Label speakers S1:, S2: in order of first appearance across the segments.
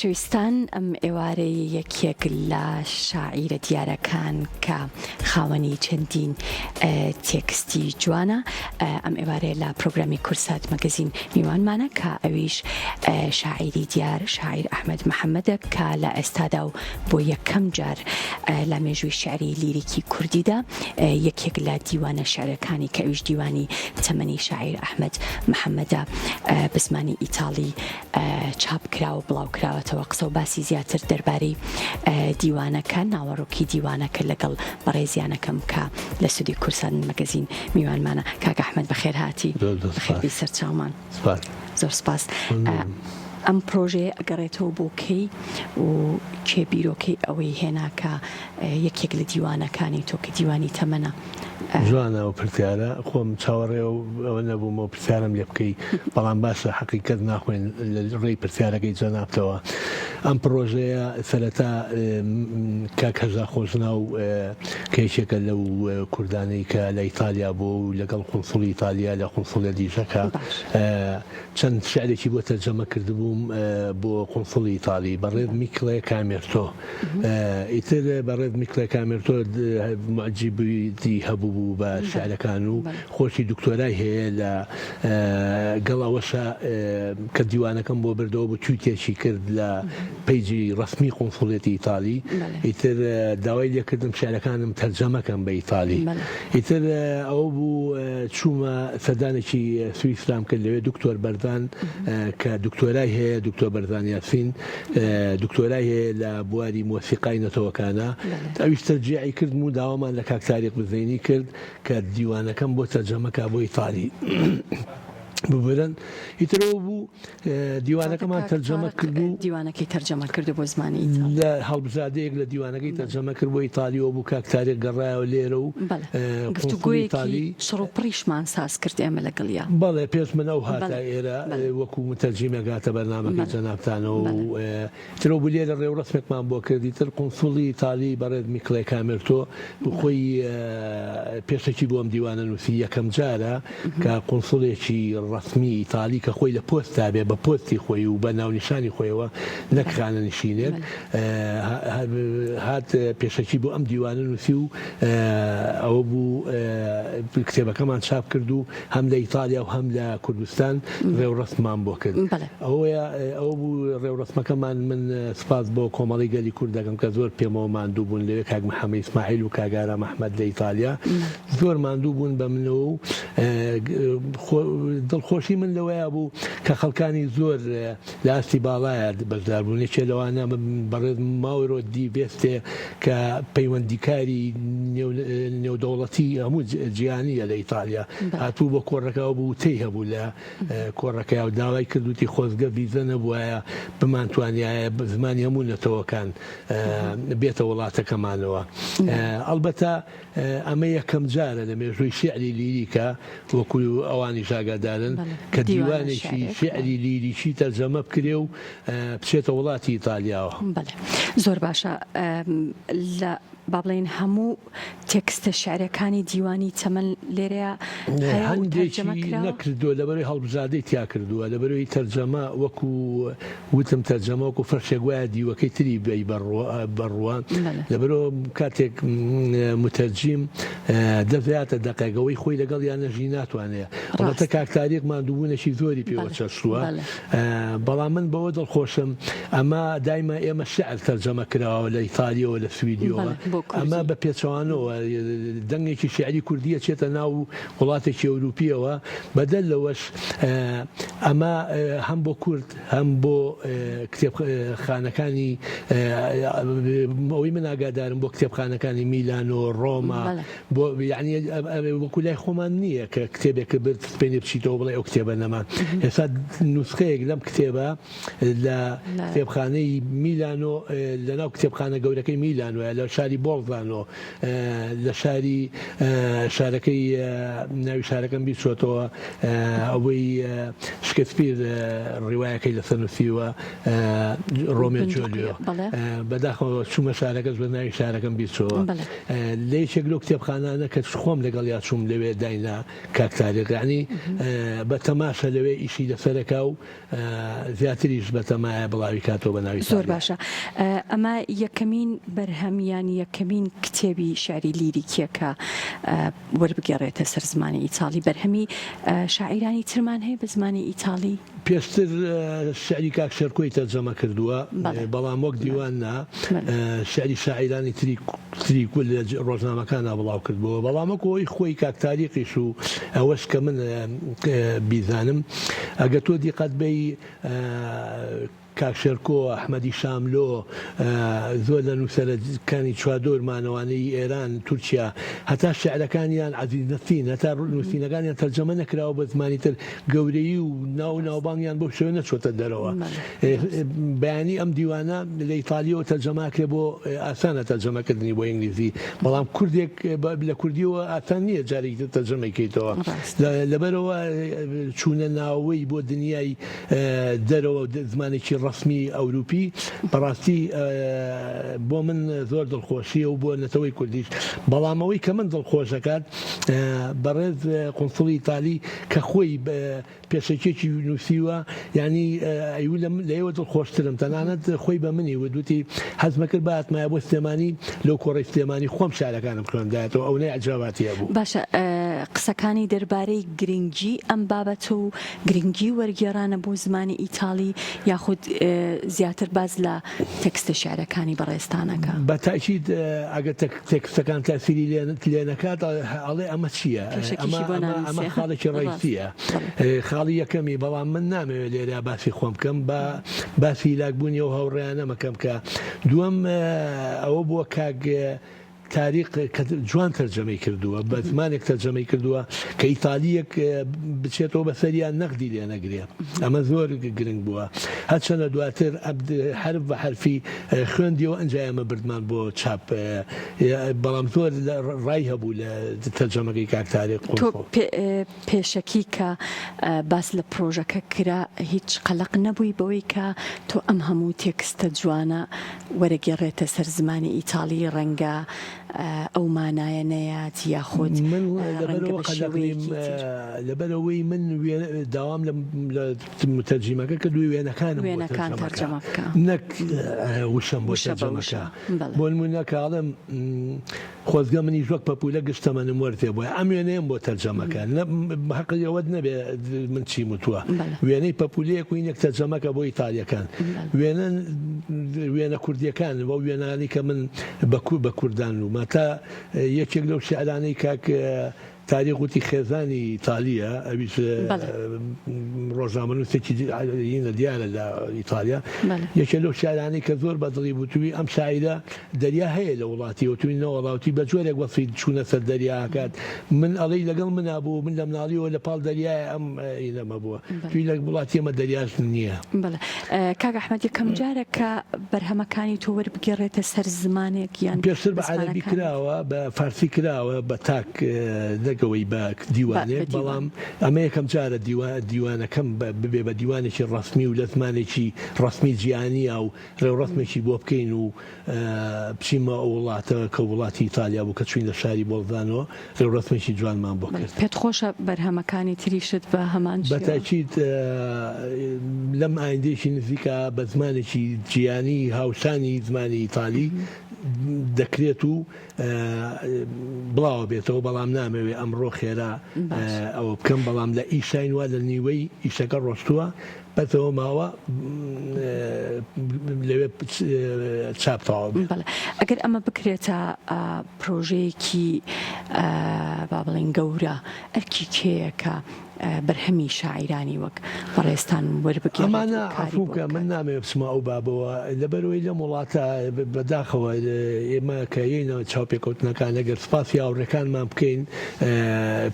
S1: خۆشەویستان ئەم ئێوارەی یەکێک لە شاعیرە دیارەکان کە خاوەنی چەندین تێکستی جوانە ئەم ئێوارەیە لە پرۆگرامی کورسات مەگەزین میوانمانە کە ئەویش شاعیری دیار شاعیر ئەحمەد محەممەدە کە لە ئێستادا و بۆ یەکەم جار لە مێژووی شعری لیریکی کوردیدا یەکێک لە دیوانە شعرەکانی کە ئەویش دیوانی تەمەنی شاعیر ئەحمەد محەممەدە بە زمانی ئیتاڵی چاپ کرا و بڵاو کراوەتەوە. قسە و باسی زیاتر دەربارەی دیوانەکە، ناوەڕۆکی دیوانەکە لەگەڵ بەڕێزیانەکەم کە لە ستۆدیۆی کوردسات مەگەزین میوانمانە. کاک ئەحمەد بەخێر هاتی. بەخێر بێی سەرچاومان. زۆر سپاس. ئەم پرۆژەیە ئەگەڕێتەوە بۆ کەی و کێ بیرۆکەی ئەوەی هێنا کە یەکێک لە دیوانەکانی تۆ کە دیوانی تەمەنە؟
S2: جوانە ئەو پرسیارە خۆم چاوەڕێ ئەوە نەبووم ئەو پرسیارەم لێ بکەی بەڵام باشە حەقیقەت ناخۆین لە ڕێی پرسیارەکەی جەنابتەوە ئەم پڕۆژەیە سەرەتا کاک هەژا خۆشناو کە یەکێکە لەو کوردانەی کە لە ئیتالیا بوو و لەگەڵ قونسوڵی ئیتالیا لە قونسوڵیە دیژەکە چەند شعرێکی بۆ تەرجەمە کردبووم بۆ قونسوڵی ئیتالی بەڕێز میکڵێ کامێرتۆ ئیتر بەڕێز میکڵێ کامێرتۆ معجیبی هەبوو بوو بە شعرەکان و خۆشی دکتۆرای هەیە لە گەڵ ئەوەشە کە دیوانەکەم بۆ بردەوە بۆ تویتێکی کرد لە page ی ڕەسمی قونسوڵیەتی ئیتالی ئیتر داوای لێکردم شعرەکانم تەرجەمەکەم بە ئیتالی ئیتر ئەوە بوو چوومە سەردانێکی سویسرام کرد لەوێ دکتۆر بەرزان کە دکتۆرای هەیە دکتۆر بەرزان یاسین دکتۆرای هەیە لە بواری مۆسیقای نەتەوەکانە ئەویش تەرجیعی کردم و داوامان لە کاک تاریق بزەینی کرد کە دیوانەکەم بۆ تەرجەمەکە بۆ ئیتالی ببرن ئیترەوە بوو دیوانەکەمان تەرجەمە کرد و
S1: دیوانەکەی تەرجەمە کرد بۆ زمانی ئیتالی
S2: لە هەڵبژاردەیەک لە دیوانەکەی تەرجەمە کرد بۆ ئیتالیەوە بوو کاک تاریق گەڕایەوە لێرە و
S1: گفتوگۆیەکی شڕ و پڕیشمان ساز کرد ئێمە لەگەڵیا.
S2: بەڵێ پێش من ئەو هاتە ئێرە وەکوو موتەرجیمێک هاتە بەرنامەکەی جەنابتانەوە و ترۆ بوو لێرە ڕێوڕەسمێکمان بۆ کرد ئیتر قونسوڵی ئیتالی بەڕێز میکڵێ کامێرتۆ خۆی پێشەکی بۆ ئەم دیوانە نووسی یەکەم جارە کە قونسوڵێکی ڕەسمی ئیتالی کە خۆی لە پۆستدا بێ بە پۆستی خۆی و بە ناونیشانی خۆیەوە نەک خانەنشینێک هات پێشەکی بۆ ئەم دیوانە نووسی و ئەوە بوو کتێبەکەمان چاپ کرد و هەم لە ئیتالیا و هەم لە کوردستان ڕێوڕەسممان بۆ کرد. ئەوەیە ئەوە بوو ڕێوڕەسمەکەمان من سپاس بۆ کۆمەڵەی گەلی کورد دەکەم کە زۆر پێمەوە ماندوو بوون لەوێ کاک محەممەد ئیسماعیل و کاک ئارام ئەحمەد لە ئیتالیا زۆر ماندوو بوون بە منەوە و دڵخۆشی من لەوەیا بوو کە خەڵکانی زۆر لە ئاستی باڵایا بەشدار بوون یەکێ لەوانە بەڕێز ماورۆ دی ڤێستێ کە پەیوەندیکاری نێودەوڵەتی هەموو جیهانییە لە ئیتالیا هاتبوو بۆ کۆڕەکە ئەو بوو وتەی هەبوو لە کۆڕەکەیا و داوای کرد وتی خۆزگە ڤیزە نەبوایە بمانتوانیایە زمانی هەموو نەتەوەکان بێتە وڵاتەکەمانەوە. ئەڵبەتە ئەمە یەکەم جارە لە مێژووی شیعری لیریکا وەکو ئەوانیش ئاگادارن کە دیوانێکی شیعری لیریکی تەرجەمە بکرێ و بچێتە وڵاتی ئیتالیاوە.
S1: بەڵێ زۆر باشە لە با بڵێین هەموو تێکستە شیعرەکانی دیوانی چەمەن لێرەیا هەیە و تەرجەمە
S2: هەندێکی
S1: کراوە؟
S2: نەکردووە لەبەرەوەی هەڵبژاردەی تیا کردووە لەبەرەوەی تەرجەمە وەکو وتم تەرجەمە وەکو فەرشێک وایە دیوەکەی تری بەی بەڕووە
S1: بەڵێ.
S2: لەبەرەوە کاتێک متەرجیم دەست دەیاتە دەقێک ئەوەی خۆی لەگەڵیا نەژی ناتوانێ ئەڵبەتە
S1: ڕاستە.
S2: کاک تاریق ماندووبوونێکی زۆری پێوە
S1: بەڵێ
S2: چەشتووە
S1: بەڵێ.
S2: بەڵام من بەوە دڵخۆشم ئەمە دایمە ئێمە شعر تەرجەمە کراوە لە ئیتالیەوە لە سویدیەوە
S1: بەڵێ بۆ
S2: ئەمە
S1: کوردی.
S2: بە پێچەوانەوە دەنگێکی شعری کوردیە چێتە ناو وڵاتێکی ئەوروپیەوە بەدەر لەوەش ئەمە هەم بۆ کورد هەم بۆ کتێبخانەکانی ئەوەی من ئاگادارم بۆ کتێبخانەکانی میلانۆ ڕۆما
S1: بەڵێ.
S2: بۆ یعنی وەکو لای خۆمان نییە کە کتێبێکە برد سپێنێ بچیتەوە بڵێ ئەو کتێبە نەما ئێستا نوسخەیەک لەم کتێبە لە کتێبخانەی میلانۆ لەناو کتێبخانە گەورەکەی میلانۆە لە شاری. بۆڵزانۆ لە شاری شارەکەی ناوی شارەکەم بیرچۆتەوە ئەوەی شکسپیر ڕیوایەکەی لەسەر نووسیوە ڕۆمیۆ جۆلیۆ بەداخەوە چوومە شارەکەش بە ناوی شارەکەم بیرچۆوە لە یەکێک لەو کتێبخانانە کە خۆم لەگەڵیا چووم لەوێ داینا کاک تاریق یانی بە تەماشە لەوێ ئیشی لەسەرەکا و زیاتریش بەتەمایە بڵاوی کاتەوە بە ناوی
S1: زۆر باشە ئەمە یەکەمین بەرهەم یان یەکەمین کتێبی شعری لیریکیە کە وەربگێڕێتە سەر زمانی ئیتاڵی بەرهەمی شاعیرانی ترمان هەیە بە زمانی ئیتاڵی؟
S2: پێشتر شعری کاک شێرکۆی تەرجەمە کردووە بەڵام وەک دیوان نا شعری شاعیرانی تری تری لە ڕۆژنامەکانا بڵاو کردبۆوە بەڵام وەکو ئەوەی خۆی کاک تاریقیش و ئەوەش کە من بیزانم ئەگەر تۆ دیقەت بەی کاک شێرکۆ ئەحمەدی شاملۆ زۆر لە نووسەرەکانی چواردەورمانەوانەی ئێران تورکیا هەتا شعرەکانیان عەزیز نەسین هەتا نووسینەکانیان تەرجەمە نەکراوە بە زمانی تر گەورەیی و ناو و ناوبانگیان بەو شێوە نەچۆتە دەرەوە. بەیانی ئەم دیوانە لە ئیتالیەوە تەرجەمە ئەکرێ بۆ ئاسانە تەرجەمەکردنی بۆ ئینگلیزی، بەڵام کوردێک لە کوردیەوە ئاسان نییە جارێکی تر تەرجەمەی کەیتەوە. لەبەرئەوە چوونە ناوەی بۆ دنیای دەرەوە زمانێکی ڕەسمی ئەوروپی بەڕاستی بۆ من زۆر دڵخۆشیە و بۆ نەتەوەی کوردیش. بەڵام ئەوەی کە من دڵخۆش ئەکات بەڕێز قونسڵی ئیتالی کە خۆی پێشەکیەکی نووسیوە یانی ئەیوو لە ئێوە دڵخۆشترم تەنانەت خۆی بە منی وت وتی حەزمەکرد بهاتمایە بۆ سلێمانی لەو کۆڕەی سلێمانی خۆم شعرەکانم خوێندایەتەوە ئەونەی ئیعجاباتی هەبوو.
S1: باشە قسەکانی دەربارەی گرنگی ئەم بابەتە و گرنگی وەرگێڕانە بۆ زمانی ئیتاڵی یاخود زیاتر باس لە تێکستە شیعرەکانی بەڕێزتان ئەکا؟
S2: بە تاکید ئەگەر تێکستەکان تاسیری لێ نەکات ئەڵێ ئەمە چییە؟
S1: پێشەکیشی بۆ
S2: ئەمە
S1: نانووسێ.
S2: خاڵێکی
S1: ڕاست
S2: ڕەئیسییە
S1: بەڵێ.
S2: خاڵی یەکەمی، بەڵام من نامەوێت لێرە باسی خۆم بکەم با باسی هیلاکبوونی ئەو هاوڕێیانە مەکەم کە دووەم ئەوە بووە کاک تاریق کە جوان تەرجەمەی کردووە، بە زمانێک تەرجەمەی کردووە کە ئیتالییەک بچێتەوە بەسەریا نەقدی لێ نەگرێ. ئەمە زۆر گرنگ بووە. هەرچەندە دواتر حەرف بە حەرفی خوێندیەوە ئنجا ئێمە بردمان بۆ چاپ، بەڵام زۆر ڕای هەبوو لە تەرجەمەکەی کاک تاریق
S1: تۆ
S2: قونسڵ.
S1: پێشەکی کە باس لە پرۆژەکە کرا هیچ قەلەق نەبووی بەوەی کە تۆ ئەم هەموو تێکستە جوانە وەرەگێڕێتە سەر زمانی ئیتاڵی ڕەنگە ئەو مانایە نەیات یاخود
S2: من
S1: ڕەنگە
S2: لەبەرئەوە
S1: بە
S2: قەلەق نیم
S1: شێوەیەکی تر.
S2: لەبەرئەوەی من داوام لە موتەرجیمەکە کرد وێنەکانم بۆ
S1: وێنەکان
S2: تەرجەمە کە
S1: تەرجەمە بکە.
S2: نەک وشەم بۆ
S1: وشە بە
S2: تەرجەمە
S1: وشە
S2: کە.
S1: بەڵێ.
S2: بۆ نموونە کە ئەڵێم خۆزگە منیش وەک پەپوولە گشت تەمەنم وەرزێ بوایە ئەم وێنەیەم بۆ تەرجەمە کە. نە هەقی ئەوەت نەبێ من چیم وتووە.
S1: بەڵێ.
S2: وێنەی پەپوولەیەک و هینێک تەرجەمە کە بۆ ئیتالیەکان.
S1: بەڵێ.
S2: وێنە وێنە کوردیەکان وەو وێنانەی کە من بە بە کوردان ومە تا یەکێک لەو شیعرانەی کاک تاریق وتی خێزانی ئیتالیە ئەویش
S1: بەڵێ.
S2: ڕۆژنامەنووسێکی هینە دیارە لە ئیتالیا
S1: بەڵێ.
S2: یەکێ لەو شیعرانەی کە زۆر بە دڵی بوو توی ئەم شاعیرە دەریا هەیە لە وڵاتی وتوی نەوەڵا وتی بە جۆرێک وەسفی چوونە سەر دەریا ئەکات من ئەڵێی لەگەڵ منا بوو من لە مناڵیەوە لە پاڵ دەریایە ئەم هینەمە بووە
S1: بەڵێ.
S2: توی لە وڵاتی ئێمە دەریاش نییە.
S1: بەڵێ کاک ئەحمەد یەکەم جارە کە بەرهەمەکانی تۆ وەربگێڕێتە سەر زمانێک یان
S2: پێشتر بە
S1: بە
S2: عەرەبی
S1: زمانەکانی تر؟
S2: کراوە بە فارسی کراوە بە تاک نەک ئەوەی بە
S1: بە
S2: دیوانێک
S1: بە دیوان.
S2: بەڵام ئەمە یەکەم جارە دیوانەکەم ببێ بە دیوانێکی ڕەسمی و لە زمانێکی ڕەسمی جیهانییا و ڕێوڕەسمێکی بۆ بکەین و بچیمە ئەو وڵاتە کە وڵاتی ئیتالیا بوو کە چووین لە شاری بۆڵزانۆ ڕێوڕەسمێکی جوانمان بۆ کرد.
S1: پێت خۆشە بەرهەمەکانی تریشت بە هەمان شێوە؟
S2: بەتاکید لەم ئایندەیەکی نزیکا بە زمانێکی جیهانی هاوشانی زمانی ئیتالی دەکرێت و بڵاوە بێتەوە بەڵام نامەوێ ئەمڕۆ خێرا ئەوە بکەم بەڵام لە ئیشاین وا لە نیوەی ئیشەکە ڕۆشتووە بەسەوە ماوە لەوێ چاپ تەواو بێت.
S1: بەڵێ ئەگەر ئەمە بکرێتە پرۆژەیەکی با بڵێین گەورە ئەرکی کێیە کە بەرهەمی شاعیرانی وەک بەڕێزتان وەربگێڕێت و
S2: ئەمانە
S1: کاری
S2: عەفوو
S1: بۆ
S2: بکە من
S1: بکات؟
S2: نامەوێ بچمە ئەو بابەوە لەبەرئەوەی لەم وڵاتە بەداخەوە ئێمە کە یەینە چاوپێکەوتنەکان ئەگەر سوپاسی هاوڕێکانمان بکەین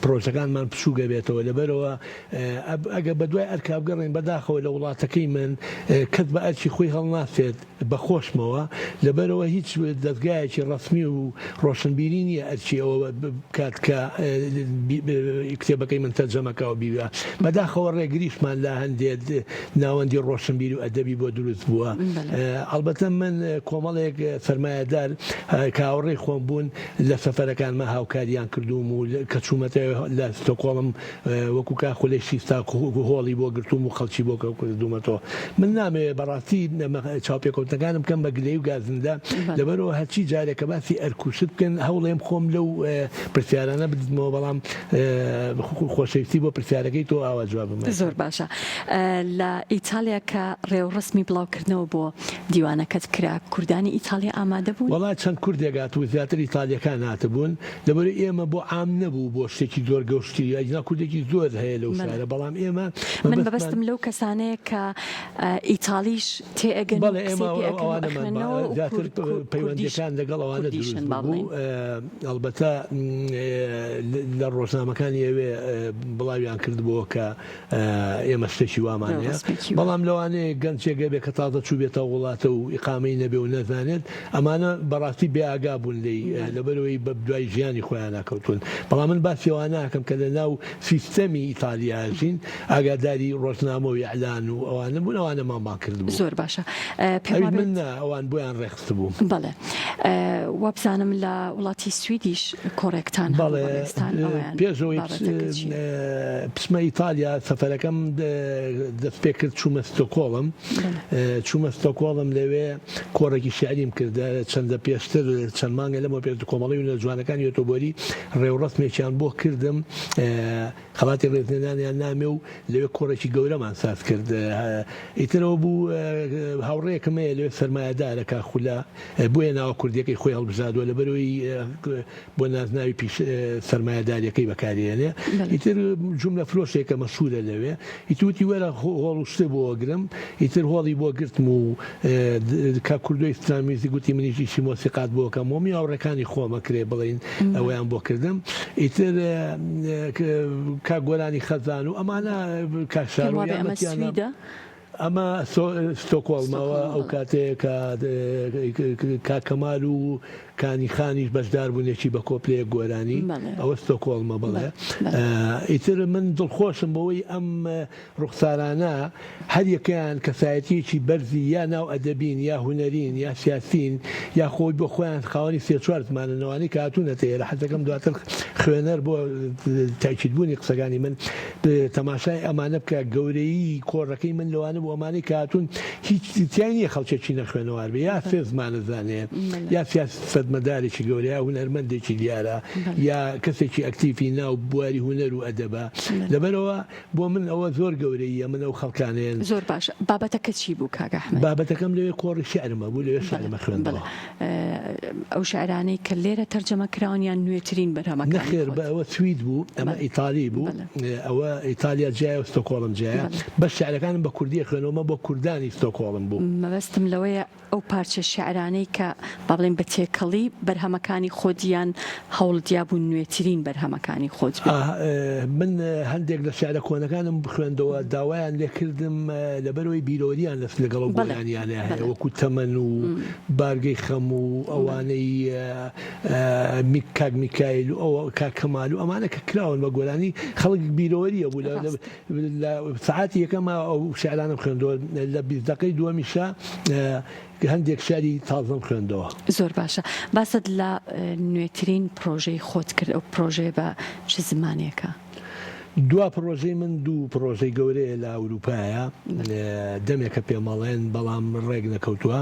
S2: پرۆژەکانمان بچووک ئەبێتەوە لەبەرئەوە ئەگەر بەدوای ئەرکا بگەڕێین بەداخەوە لە وڵاتەکەی من کەس بە ئەرکی خۆی هەڵناسێت. بە خۆشمەوە، لەبەرئەوە هیچ دەزگایەکی ڕەسمی و ڕۆشنبیری نییە ئەرکی ئەوە بکات کە کتێبەکەی من تەرجەمە کا و بیبا. بەداخەوە ڕێگریشمان لە هەندێ ناوەندی ڕۆشنبیری و ئەدەبی بۆ دروست بووە. ئەڵبەتە من کۆمەڵێک سەرمایەدار کە هاوڕێی خۆم بوون لە سەفەرەکانما هاوکاریان کردووم و کە چوومەتە لە ستۆکۆڵم وەکو کا خولەی شیستا هۆڵی بۆ گرتووم و خەڵکی بۆ کردوومەتەوە. من نامەوێ بەڕاستی چاوپێکەوتنەکانم بکەم بە گلەیی و گازندە، لەبەرئەوە هەرچی جارێک کە باسی ئەرک و شت بکەن هەوڵێم خۆم لەو پرسیارانە بدزمەوە، بەڵام خۆشەویستی بۆ پرسیارەکەی تۆ ئاوا جوابم ئەدەم.
S1: زۆر باشە. لە ئیتاڵیا کە ڕێوڕەسمی بڵاوکردنەوە بۆ دیوانەکەت کرا، کوردانی ئیتاڵیا ئامادە بوون؟
S2: وەڵا چەند کوردێک هاتبوو، زیاتر ئیتاڵییەکان هاتبوون. لەبەرئەوەی ئێمە بۆ عام نەبوو بۆ شتێکی زۆر گەوشتی ئەگینا کوردێکی زۆر هەیە لەو شارە بەڵام ئێمە
S1: من مەبەستم لەو کەسانەیە کە ئیتاڵیش تێئەگەن و
S2: بەڵێ ئێمە
S1: قسەی پێ ئەکەن و
S2: ئەوانەمان
S1: ئەخوێننەوە و
S2: زیاتر
S1: کورد کوردیش
S2: پەیوەندیەکان لەگەڵ ئەوانە دروست
S1: کوردیشن با
S2: بوو
S1: بڵێین.
S2: ئەڵبەتە لە ڕۆژنامەکانی ئەوێ بڵاویان کردبووە کە ئێمە شتێکی وامان هەیە
S1: ڕێوڕەسمێکی وا.
S2: بەڵام لەوانەیە گەنجێک هەبێ کە تازە چووبێتە وڵاتە و ئیقامەی نەبێ و نەزانێت ئەمانە بەڕاستی بێ ئاگا بوون لێی لەبەرئەوەی بە دوای ژیانی خۆیانا کەوتوون بەڵام من باسی ئەوان ناکەم کە لە ناو سیستەمی ئیتالیا ئەژین ئاگاداری ڕۆژنامە و ئیعلان و ئەوانە بوون ئەوانەمان بانگ کردبوو
S1: زۆر باشە پێم
S2: ئەویش من
S1: وابێت
S2: نا ئەوان بۆیان ڕێکخستبوو.
S1: بەڵێ وابزانم لە وڵاتی سویدیش کۆڕێکتان هەبوو
S2: بەڵێ
S1: بەڕێزتان ئەویان
S2: پێش ئەوەی
S1: بابەتەکە چییە؟
S2: بچمە ئیتالیا سەفەرەکەم دەست پێ کرد چوومە ستۆکۆڵم چوومە ستۆکۆڵم لەوێ کۆڕێکی شیعریم کرد چەندە پێشتر چەند مانگە لەمەوە پێش کۆمەڵەی هونەرە جوانەکانی یۆتۆبۆری ڕێوڕەسمێکیان بۆ کردم خەڵاتی ڕێزلێنانیان نامێ و لەوێ کۆڕێکی گەورەمان ساز کرد ئیتر ئەوە بوو هاوڕێیەکم هەیە لەوێ سەرمایەدارە کاک خولە بۆیە ناوە کوردیەکەی خۆی هەڵبژاردووە لەبەرەوەی بۆ نازناوی پیش سەرمایەداریەکەی بەکارێنێ ئیتر جوملە فرۆشێکە مەشهورە لەوێ ئیتر وتی وەرە هۆڵ و شتێ بۆ ئەگرم ئیتر هۆڵی بۆ گرتم و کاک کوردۆی ستران میوزیک وتی منیش ئیشی مۆسیقات بۆ کەم وەمی هاوڕێکانی خۆم ئەکرێ بڵێین ئەوەیان بۆ کردم ئیتر کاک گۆرانی خەزان و ئەمانە کاک
S1: پێم
S2: شارۆ
S1: وابێ ئەمە
S2: یارمەتیان
S1: سویدە؟
S2: ئەمە ستۆکۆڵمە ئەو کاتەیە کە کاک کەمال و کانی خانیش بەشدار بوون یەکی بە کۆپلەیەک گۆرانی ئەوە ستۆکۆڵمە بەڵێ ئیتر من دڵخۆشم بەوەی ئەم ڕوخسارانە هەر یەکەیان کەسایەتییەکی بەرزی یا ناو ئەدەبین یا هونەرین یا سیاسین یا خۆی بۆ خۆیان خاوەنی سێ چوار زمانن ئەوانەی کە هاتوونەتە ئێرە حەزەکەم دواتر خوێنەر بۆ تاکیدبوونی قسەکانی من تەماشای ئەمانە بکە گەورەیی کۆڕەکەی من لەوانە بوو ئەمانەی کە هاتوون هیچ تیای نییە خەڵکێکی نەخوێنەوار بێ یا سێ زمانە زانێ یا سیاسەتمەدارێکی گەورە یا هونەرمەندێکی دیارە یا کەسێکی ئەکتیفی ناو بواری هونەر و ئەدەبە لەبەرئەوە بۆ من ئەوە زۆر گەورەییە من ئەو خەڵکانەیەن.
S1: زۆر باشە بابەتەکە چی بوو کاک ئەحمەد؟
S2: بابەتەکەم لەوێ کۆڕی شیعرم هەبوو لەوێ شیعرم ئەخوێندەوە.
S1: بەڵێ ئەو شیعرانەی کە لێرە تەرجەمە کراون یان نوێترین بەرهەمەکانی
S2: نەخێر
S1: خۆت؟
S2: ئەوە سوید بوو ئەمە ئیتالی بوو ئەوە ئیتالیا جیایە و ستۆکۆڵم جیایە بەس شیعرەکانم بە کوردی ئەخوێنەوە ئەمە بۆ کوردانی ستۆکۆڵم بوو.
S1: مەبەستم لەوەیە ئەو پارچە شیعرانەی کە با بڵێین بە تێکەڵی بەرهەمەکانی خۆت یان هەوڵت یابوو نوێترین بەرهەمەکانی خۆت بێ؟
S2: من هەندێک لە شیعرە کۆنەکانم بخوێندەوە داوایان لێ کردم لەبەرئەوەی بیرەوەریان لەس لەگەڵ ئەو گۆرانیانە هەیە وەکو تەمەن و بارگەی خەم و ئەوانەی کاک میکایل و ئەوە کاک کەمال و ئەمانە کە کراون بە گۆرانی خەڵک بیرەوەریە بوو لە سەعاتی یەکەما ئەو شیعرانەم خوێندەوە، لە 20 دەقەی دووەمیشا هەندێک شیعری تازەم خوێندەوە.
S1: زۆر باشە. باست لە نوێترین پڕۆژەی خۆت کرد، ئەو پڕۆژەیە بە چ زمانێکە؟
S2: دوا پڕۆژەی من دوو پڕۆژەی گەورەیە لە ئەوروپایە، دەمێکە پێمەڵێن بەڵام ڕێک نەکەوتووە.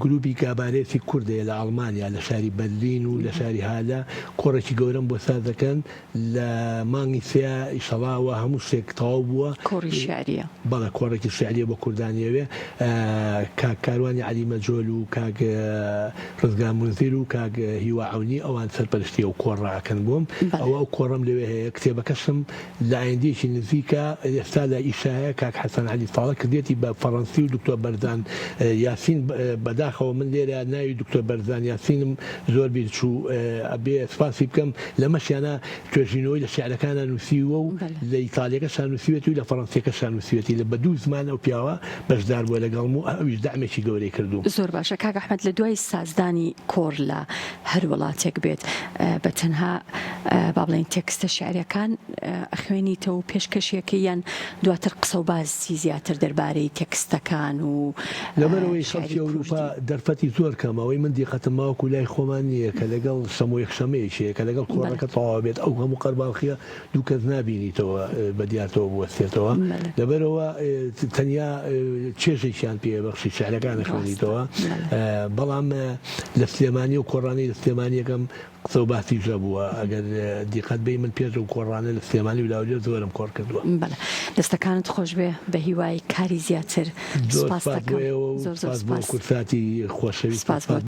S2: گروپی کابارێسی کورد هەیە لە ئەڵمانیا لە شاری بەرلین و لە شاری هالە کۆڕێکی گەورەم بۆ ساز دەکەن. لە مانگی سێ ئیشەڵا وا هەموو شتێک تەواو بووە.
S1: کۆڕی شیعرییە.
S2: بەڵێ کۆڕێکی شیعرییە بۆ کوردانی ئەوێ. کاک کاروانی عەلی مەجۆل و کاک ڕزگار مونزیر و کاک هیوا عەونی ئەوان سەرپەرشتی ئەو کۆڕە ئەکەن بۆم. ئەوە ئەو کۆڕەم لەوێ هەیە. کتێبەکەشم. لە ئایندەیەکی نزیکا ئێستا لە ئیشایە کاک حەسەن عەلی ساڵە کردیەتی بە فەڕەنسی و دکتۆر بەرزان یاسین بەداخەوە من لێرە ناوی دکتۆر بەرزان یاسینم زۆر بیر چوو ئەبێ سپاسی بکەم لەمەشیانە توێژینەوەی لە شیعرەکانا نووسیووە و لە ئیتالیەکەشا نووسیوێتی و لە فەڕەنسیەکەشا نووسیوێتی لە بە دوو زمان ئەو پیاوە بەشدار بووە لەگەڵم و ئەویش دەعمێکی گەورەی کردووم.
S1: زۆر باشە کاک ئەحمەد لە دوای سازدانی کۆڕ لە هەر وڵاتێک بێت بە تەنها با بڵێین تێکستە شیعریەکان ئەخوێنیتەوە و پێشکەشیەکەی یان دواتر قسە و باسی زیاتر دەربارەی تێکستەکان و
S2: لەبەرئەوەی
S1: شیعری
S2: خەڵکی ئەوروپا
S1: کوردی؟
S2: دەرفەتی زۆر کەمە ئەوەی من دیقەتم ماوە وەکو لای خۆمان نییە کە لەگەڵ شەمۆ یەکشەمەیەکی هەیە کە لەگەڵ
S1: بەڵێ.
S2: کۆڕەکە تەواو بێت ئەو هەموو قەرباڵخیە دوو کەس نابینیتەوە بە دیارتەوە بوەستێتەوە
S1: بەڵێ.
S2: لەبەرئەوە تەنیا چێژێکیان پێ بەخشی شیعرەکان
S1: ڕاستە
S2: ئەخوێنیتەوە
S1: بەڵێ.
S2: بەڵام لە سلێمانی و کۆڕانەی لە سلێمانیەکەم قسە و باسیش هەبووە ئەگەر دیقەت بەی من پێش ئەو کۆڕانە لە سلێمانی و لاولێر زۆرم کۆڕ کردووە.
S1: بەڵێ دەستەکانت خۆشبێ بەهیوای کاری زیاتر
S2: زۆر
S1: سوپاست
S2: سپاس بۆ
S1: دەکەم
S2: ئێوە و
S1: زۆر زۆر
S2: سپاس بۆ
S1: سوپاس
S2: کوردساتی خۆشەویست و
S1: سوپاس بۆ
S2: سپاس.